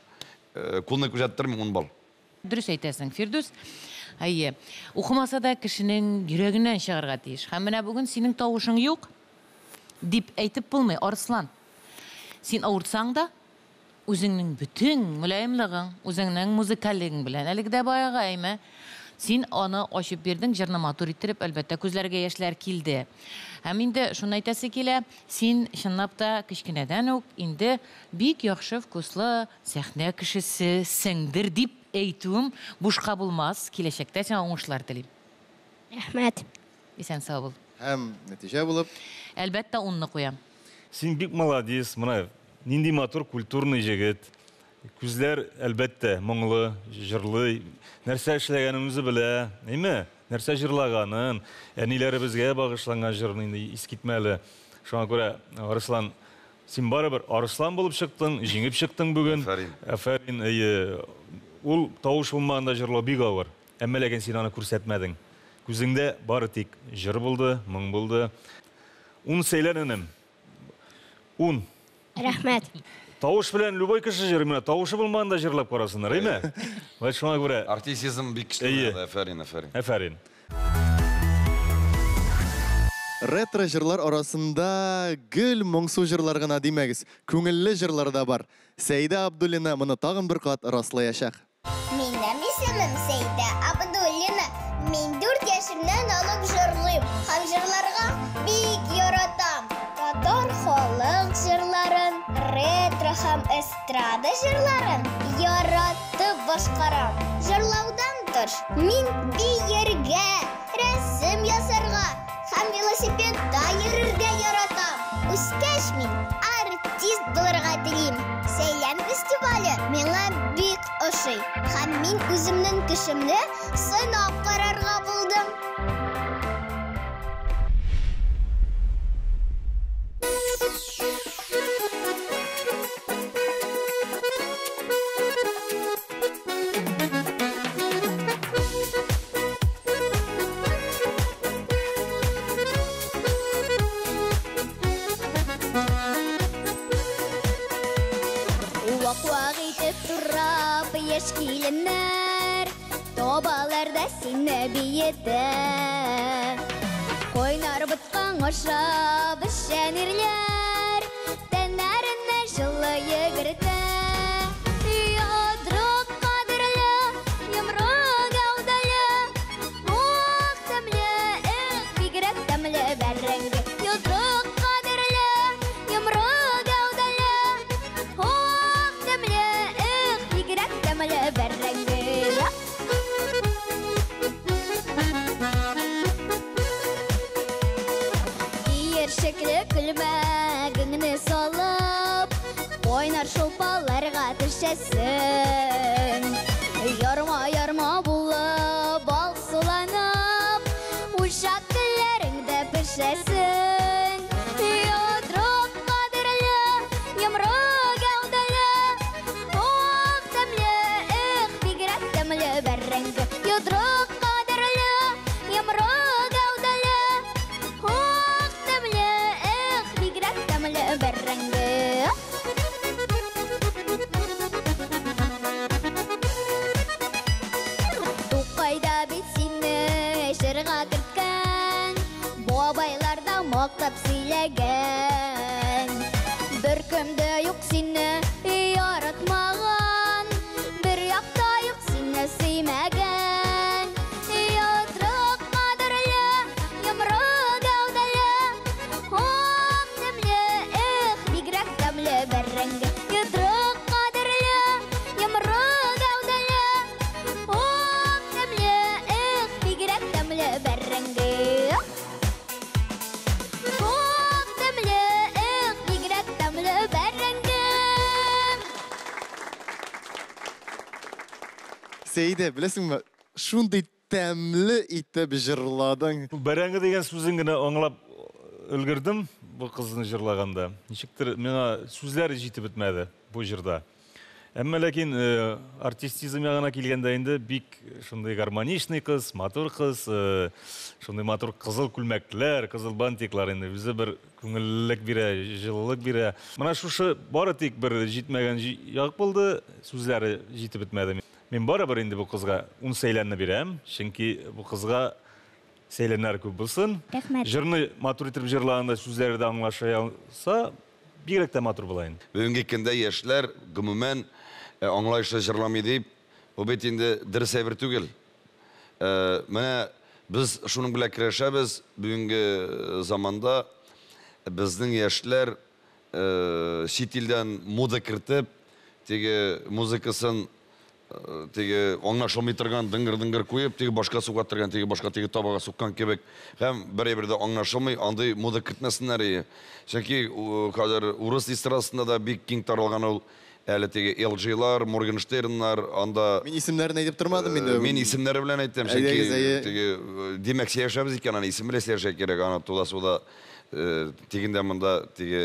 кулны күзәттермим, 10 балл. Дөрес әйтәсең, Фирдүс. Әйе, укымаса да кешенең йөрәгеннән чыгарга тиеш. Һәм менә бүген синең тавышың юк дип әйтеп булмый, Арыслан. Син авыртсаң да, үзеңнең бөтен мөлаемлыгың, үзеңнең музыкальлегең белән, әлеге дә баягы әйме, син аны ачып бирдең, җырны матур иттереп, әлбәттә, күзләргә яшьләр килде. Һәм инде шуны әйтәсе килә, син чынлап та кечкенәдән үк инде бик яхшы вкуслы сәхнә кешесе сеңдер дип әйтүем бушка булмас. Киләчәктә сиңа уңышлар телим. Рәхмәт. Исән сау бул. Һәм нәтиҗә булып? Әлбәттә, унны куям. Син бик молодец, менә нинди матур культурный җегет. Күзләр, әлбәттә, моңлы, җырлый. Нәрсә эшләгәнен үзе белә, әйме? Нәрсә җырлаганын, әниләребезгә багышланган җырны инде искитмәле. Шуңа күрә, Арыслан, Син барыбер арыслан булып чыктың, җиңеп чыктың бүген. Афәрин. Афәрин, әйе. Ул тавыш булмаганда җырлау бик авыр. Әмма ләкин син аны күрсәтмәдең. Күзеңдә бары тик җыр булды, моң булды. Ун сәйлән, энем. Ун. Рәхмәт. Тавыш белән любой кеше җырлый. Менә тавышы булмаганда җырлап карасыннар, әйме? Вәт шуңа күрә. Артистизм бик көчле Әйе. булды. Афәрин, афәрин. Афәрин. Ретро җырлар арасында гел моңсу җырлар гына димәгез, күңелле җырлар да бар. Сәйдә Абдуллина моны тагын бер кат раслаячак. Минем исемем Сәйдә Абдуллина. Мин 4 яшемнән алып җырлыйм һәм җырларга бик яратам. Татар халык җырларын, ретро һәм эстрада җырларын яратып башкарам. Җырлаудан тыш, мин биергә, рәсем ясарга һәм велосипедта йөрергә яратам. Үскәч мин артист булырга телим. Сәйлән фестивале миңа бик ошый. Һәм мин үземнең көчемне сынап карарга булдым. Вак-вак итеп турап яшь киленнәр Табаларда сине биетә. Кайнар боткаң ашап эчән ирләр Тәннәренә җылы йөгертә. Йодрык кадерле, йомры гәүдәле, Ох, тәмле, эх, бигрәк тәмле бәрәңге. Йодрык кадерле, йомры гәүдәле, Ох, тәмле, эх, бигрәк тәмле бәрәңге. Киерчекле күлмәгеңне салып, кайнар шулпаларга төшәсең. Ярма-ярма булып, алсуланып, учак көлләреңдә пешәсең. Йодрык кадерле, йомры гәүдәле, ох, тәмле, эх, бигрәк тәмле бәрәңге. Йодрык кадерле, йомры гәүдәле, ох, тәмле, эх, бигрәк тәмле бәрәңге. Тукай да бит сине җырга керткән, бабайлар да мактап сөйләгән. Бер кем дә юк сине яратмаган, бер якта юк сине сөймәгән. Йодрык кадерле, йомры гәүдәле, ох, тәмле, эх, бигрәк тәмле бәрәңге. Йодрык кадерле, йомры гәүдәле, ох, тәмле, эх, бигрәк тәмле бәрәңге. Ох, тәмле, эх, бигрәк тәмле бәрәңге. Сәйдә, беләсеңме, шундый тәмле итеп җырладың. Бәрәңге дигән сүзен генә аңлап өлгердем бу кызны җырлаганда. Ничектер миңа сүзләр җитеп бетмәде бу җырда. Әмма ләкин артистизм ягына килгәндә инде бик шундый гармоничный кыз, матур кыз, шундый матур кызыл күлмәкләр, кызыл бантиклар инде үзе бер күңеллелек бирә, җылылык бирә. Менә шушы бары тик бер җитмәгән як булды, сүзләре җитеп бетмәде. Мин барыбер инде бу кызга 10 сәйләнне бирәм, чөнки бу кызга сәйләннәр күп булсын. Рәхмәт. Җырны матур итеп җырлаганда сүзләре дә аңлаша алса, бигрәк тә матур була инде. Бүгенге көндә яшьләр гомумән аңлаешлы җырламый дип, бу бит инде дөрес әйбер түгел. Менә без шуның белән көрәшәбез. Бүгенге заманда безнең яшьләр чит илдән мода кертеп, теге музыкасын теге аңлашылмый торган дыңгыр-дыңгыр куеп, теге башка суга торган, теге башка теге табага суккан кебек һәм бер әйбер дә аңлашылмый, андый мода кертмәсеннәр ие. Чөнки хәзер урыс эстрадасында да бик киң таралган ул әле теге LG-лар, Моргенштерннар, анда Мин исемнәрен әйтеп тормадым инде. Мин исемнәре белән әйттем, чөнки Әйдәгез, әйе. теге, димәк, сөйләшәбез икән, аны исем белән сөйләшергә кирәк, аны туда-суда. Тегендә монда теге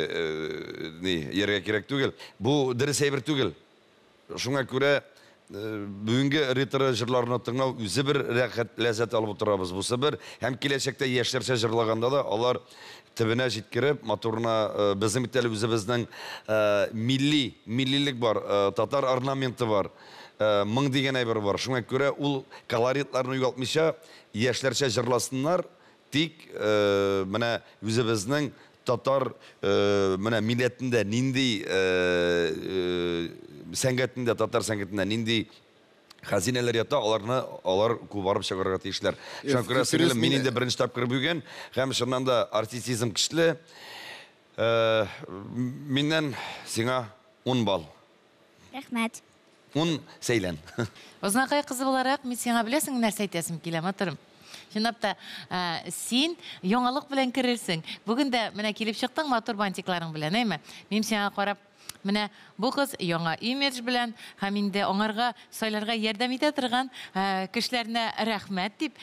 ни яргә кирәк түгел. Бу дөрес әйбер түгел. Шуңа күрә бүгенге ретро җырларны тыңлау үзе бер рәхәт, ләззәт алып утырабыз. Бусы бер. Һәм киләчәктә яшьләрчә җырлаганда да алар төбенә җиткереп, матурына безнең бит әле үзебезнең милли, миллилек бар, татар орнаменты бар, моң дигән әйбер бар. Шуңа күрә ул колоритларны югалтмыйча яшьләрчә җырласыннар. Тик менә үзебезнең татар менә милләтендә нинди сәнгатендә, татар сәнгатендә нинди хәзинәләр ята, аларны алар кубарып чыгарырга тиешләр. Шуңа күрә, сеңлем, мин инде беренче тапкыр бүген һәм чыннан да артистизм көчле. Миннән сиңа 10 балл. Рәхмәт. 10 сәйлән. Ознакай кызы буларак, мин сиңа беләсең нәрсә әйтәсем килә, матурым. Чынлап та, син яңалык белән керерсең. Бүген дә менә килеп чыктың матур бантикларың белән, әйме? Мин сиңа карап, менә бу кыз яңа имидж белән һәм инде аңарга сайларга ярдәм итә торган кешеләренә рәхмәт дип,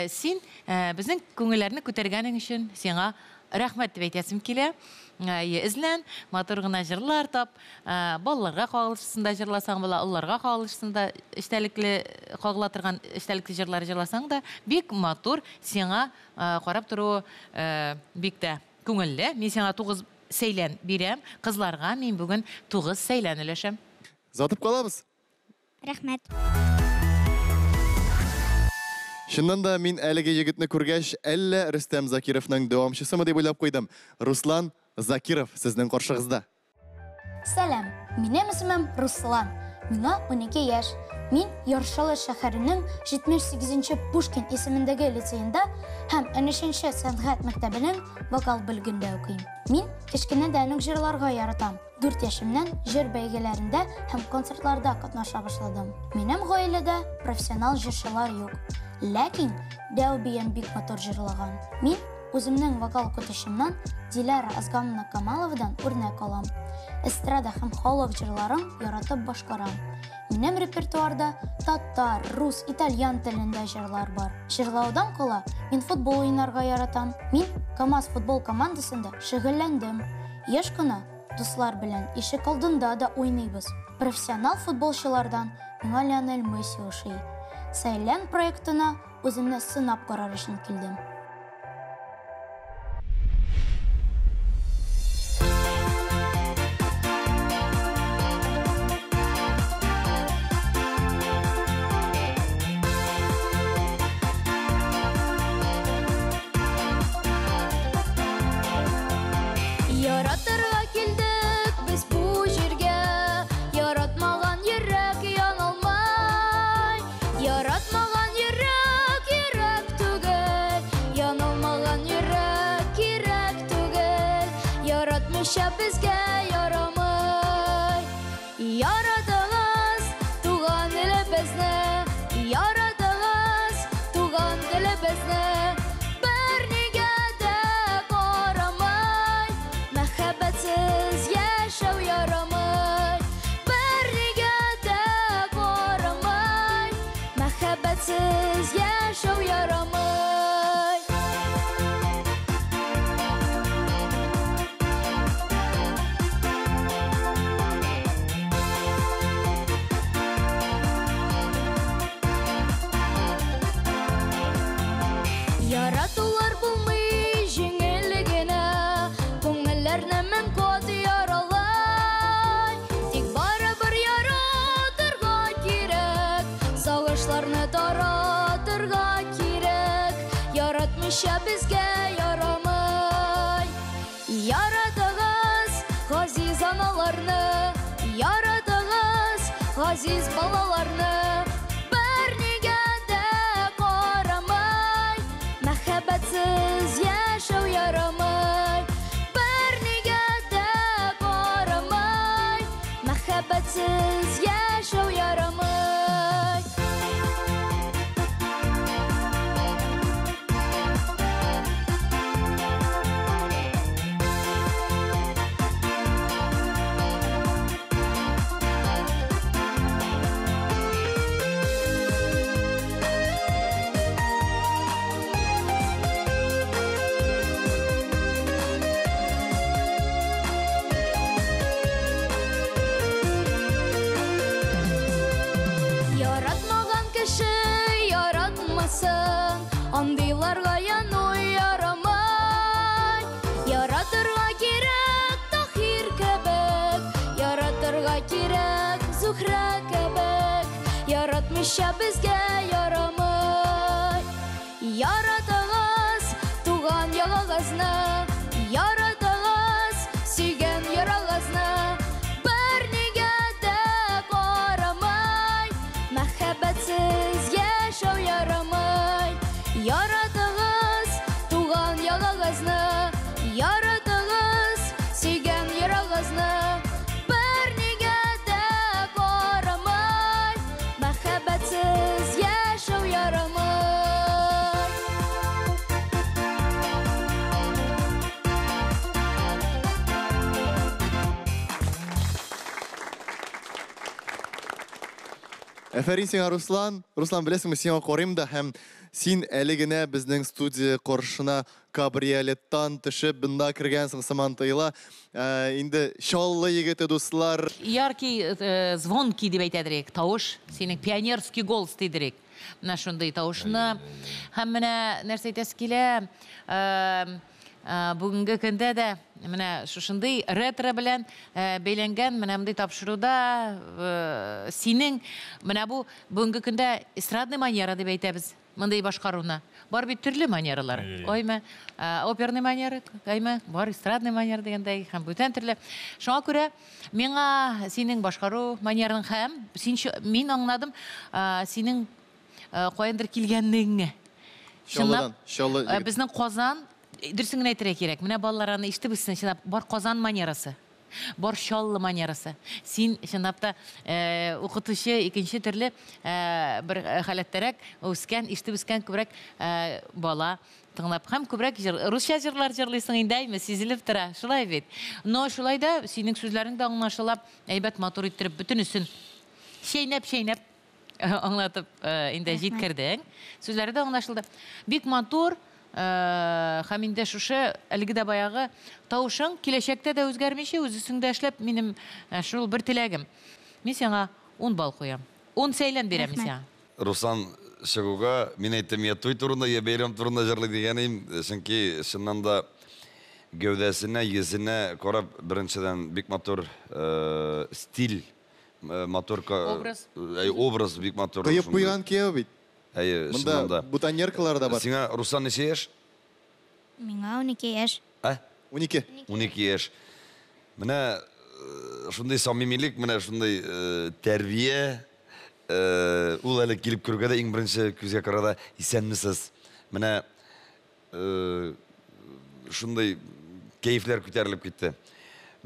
син безнең күңелләрне күтәргәнең өчен сиңа рәхмәт дип әйтәсем килә. Эзлән, матур гына җырлар тап, балаларга кагылышсын да җырласаң була, олыларга кагылышсын да эчтәлекле кагыла торган эчтәлекле җырлар җырласаң да, бик матур, сиңа карап тору бик тә күңелле. Мин сиңа 9 сәйлән бирәм. Кызларга мин бүген 9 сәйлән өләшәм. Озатып калабыз. Рәхмәт. Чыннан да мин әлеге егетне күргәч, әллә Рөстәм Закировның дәвамчысымы дип уйлап куйдым. Руслан Закиров сезнең каршыгызда. Сәлам, минем исемем Руслан. Миңа 12 яшь. Мин Яр Чаллы шәһәренең 78-нче Пушкин исемендәге лицейында һәм 13-нче сәнгать мәктәбенең вокал бүлегендә укыйм. Мин кечкенәдән үк җырларга яратам. 4 яшемнән җыр бәйгеләрендә һәм концертларда катнаша башладым. Минем гаиләдә профессионал җырчылар юк. Ләкин дәү бием бик матур җырлаган. Мин үземнең вокал укытучымнан Диляра Азгамовна Камаловадан үрнәк алам. Эстрада һәм халык җырларын яратып башкарам. Минем репертуарда татар, рус, итальян телендә җырлар бар. Җырлаудан кала мин футбол уйнарга яратам. Мин КАМАЗ футбол командасында шөгыльләндем. Еш кына дуслар белән ишек алдында да уйныйбыз. Профессионал футболчылардан миңа Лионель Месси ошый. Сәйлән проектына үземне сынап карар өчен килдем. Яратырга килдек без бу җиргә, яратмаган йөрәк яналмай. Яратмаган йөрәк йөрәк түгел, яналмаган йөрәк кирәк түгел. Яратмыйча безгә ярамый. Яратыгыз туган телебезне, яратыгыз туган телебезне. Бернигә дә карамай, мәхәббәтсез яшәү ярамый. Бернигә дә карамай, мәхәббәтсез яшәү ярамый. Яратулар булмый җиңел генә, күңелләрне мең кат яралай. Тик барыбер яратырга кирәк, сагышларны таратырга кирәк. Яратмыйча безгә ярамый. Яратыгыз газиз аналарны, яратыгыз газиз балаларны. Бернигә дә карамай, мәхәббәтсез яшәү ярамый. Бернигә дә карамай, мәхәббәтсез яшәү ярамый. Зөһрә кебек, яратмыйча безгә ярамый. Яратыгыз туган ягыгызны, яратыгыз сөйгән ярыгызны. Бернигә дә карамый, мәхәббәтсез яшәү ярамый. Яратыгыз туган ягыгызны, яратыгыз сөйгән ярыгызны. Бернигә дә карамый, мәхәббәтсез яшәү ярамый. Әфәрин сиңа, Руслан. Руслан, беләсеңме, сиңа карыйм да һәм син әле генә безнең студия каршына кабриолеттан төшеп, бында кергәнсең сыман тоела. Инде Чаллы егете, дуслар. Яркий, звонкий дип әйтәдерек, тавыш, синең пионерский голос дидерек. Менә шундый тавышны. Һәм менә нәрсә әйтәсе килә, бүгенге көндә дә менә шушындый ретро белән бәйләнгән менә мондый тапшыруда синең менә бу бүгенге көндә эстрадный манера дип әйтәбез. Мондый башкаруны. Бар бит төрле манералар. Ойме, оперный манера, ойме, бар эстрадный манера дигәндәй, һәм бүтән төрле. Шуңа күрә миңа синең башкару манераң һәм син мин аңладым, синең каяндыр килгәнлегеңне. Чаллыдан, Чаллы егет. Безнең Казан, дөресен генә әйтергә кирәк. Менә балалар аны ишетеп үссен, чынлап, бар Казан манерасы. Бар Чаллы манерасы. Син чынлап та укытучы икенче төрле бер халәттәрәк үскән, ишетеп үскән күбрәк бала тыңлап һәм күбрәк җыр, русча җырлар җырлыйсың инде, әйме, сизелеп тора. Шулай бит. Но шулай да синең сүзләрең дә аңлашыла, әйбәт матур иттереп бөтенесен чәйнәп-чәйнәп аңлатып инде җиткердең. Сүзләре дә аңлашылды. Бик матур. Һәм инде шушы әлеге дә баягы тавышың киләчәктә дә үзгәрмичә, үз өстеңдә эшләп, минем шул бер теләгем. Мин сиңа 10 балл куям. 10 сәйлән бирәм мин сиңа. Руслан чыгуга мин әйттем, я туй турында, я бәйрәм турында җырлый дигән идем, чөнки чыннан да гәүдәсенә, йөзенә карап, беренчедән бик матур стиль, матур образ. Образ бик матур. Кыеп куйган кияү бит. Әйе, чыннан да. Монда бутоньеркалар да бар. Сиңа, Руслан, ничә яшь? Миңа 12 яшь. Ә? 12. 12 яшь. Менә шундый самимилек, менә шундый тәрбия, ул әле килеп керүгә дә иң беренче күзгә карада исәнмесез. Менә шундый кәефләр күтәрелеп китте.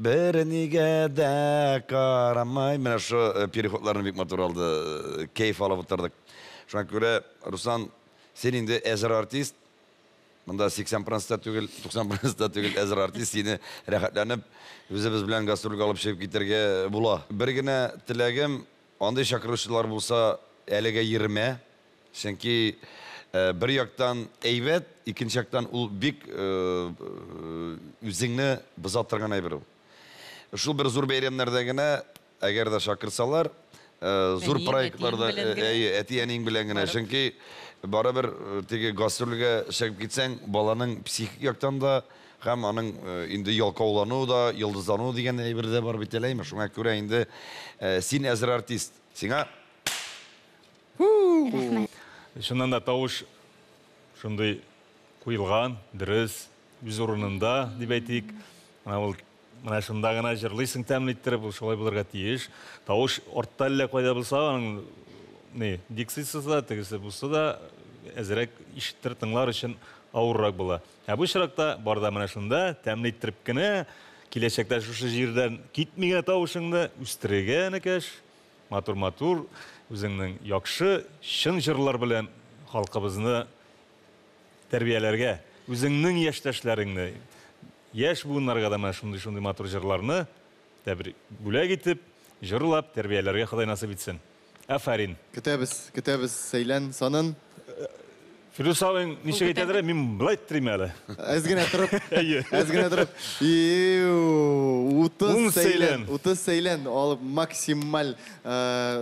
Бернигә дә карамай. Менә шу переходларны бик матур алды. Кәеф алып утырдык. Шуңа күрә, Руслан, син инде әзер артист. Монда 80% та түгел, 90% та түгел, әзер артист. Сине рәхәтләнеп, үзебез белән гастрольгә алып чыгып китәргә була. Бер генә теләгем, андый чакыручылар булса, әлегә йөрмә. Чөнки бер яктан әйбәт, икенче яктан ул бик үзеңне боза торган әйбер ул. Шул бер зур бәйрәмнәрдә генә, әгәр дә чакырсалар, зур проектларда, әти-әниең белән генә. Чөнки барыбер теге гастрольгә чыгып китсәң, баланың психик яктан да һәм аның инде ялкаулану да, йолдызлану дигән әйбер дә бар бит әле, әйме? Шуңа күрә инде син әзер артист. Сиңа Рәхмәт. Чыннан да тавыш шундый куелган, дөрес, үз урынында дип әйтик. Менә ул менә шунда гына җырлыйсың тәмле иттереп, ул шулай булырга тиеш. Тавыш артта әллә кайда булса, аның ни, дикциясе дә, тегесе булса да әзрәк ишеттер, тыңлар өчен авыррак була. Ә бу очракта бар да менә шунда тәмле иттереп кенә киләчәктә шушы җирдән китми генә тавышыңны үстерергә, энекәш. Матур-матур, үзеңнең яхшы, чын җырлар белән халкыбызны тәрбияләргә, үзеңнең яшьтәшләреңне, яшь буыннарга да менә шундый-шундый матур җырларны тәбрик бүләк итеп, җырлап тәрбияләргә Ходай насыйп итсен. Афәрин. Көтәбез, көтәбез Сәйлән санын. Филүс абыең ничек әйтәдер, мин былай иттерим әле. Әз генә торып, әз генә торып. Иу, 30 сәйлән, 30 сәйлән алып максималь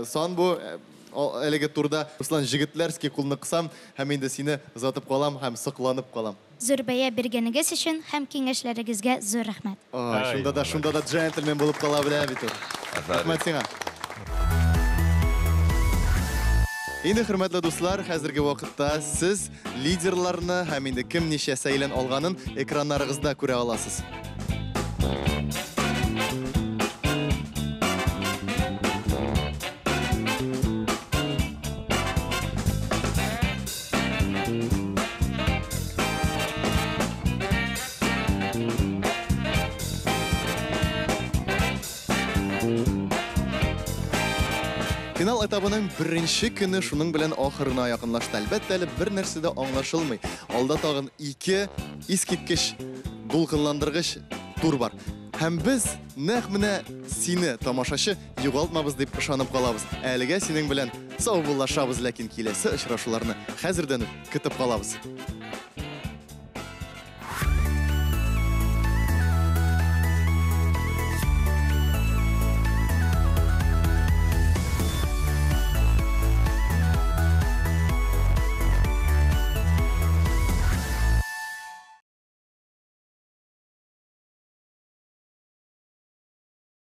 сан бу. Әлеге турда Руслан җегетләрский кулны кысам һәм инде сине озатып калам һәм сокланып калам. Зур бәя биргәнегез өчен һәм киңәшләрегезгә зур рәхмәт. Ай, шунда да, шунда да джентльмен булып кала белә бит ул. Рәхмәт сиңа. Инде, хөрмәтле дуслар, хәзерге вакытта сез лидерларны һәм инде кем ничә сәйлән алганын экраннарыгызда күрә аласыз. Финал этабының беренче көне шуның белән ахырына якынлашты. Әлбәттә, әле бер нәрсә дә аңлашылмый. Алда тагын ике искиткеч дулкынландыргыч тур бар. Һәм без нәкъ менә сине, тамашачы, югалтмабыз дип ышанып калабыз. Әлегә синең белән саубуллашабыз, ләкин киләсе очрашуларны хәзердән үк көтеп калабыз.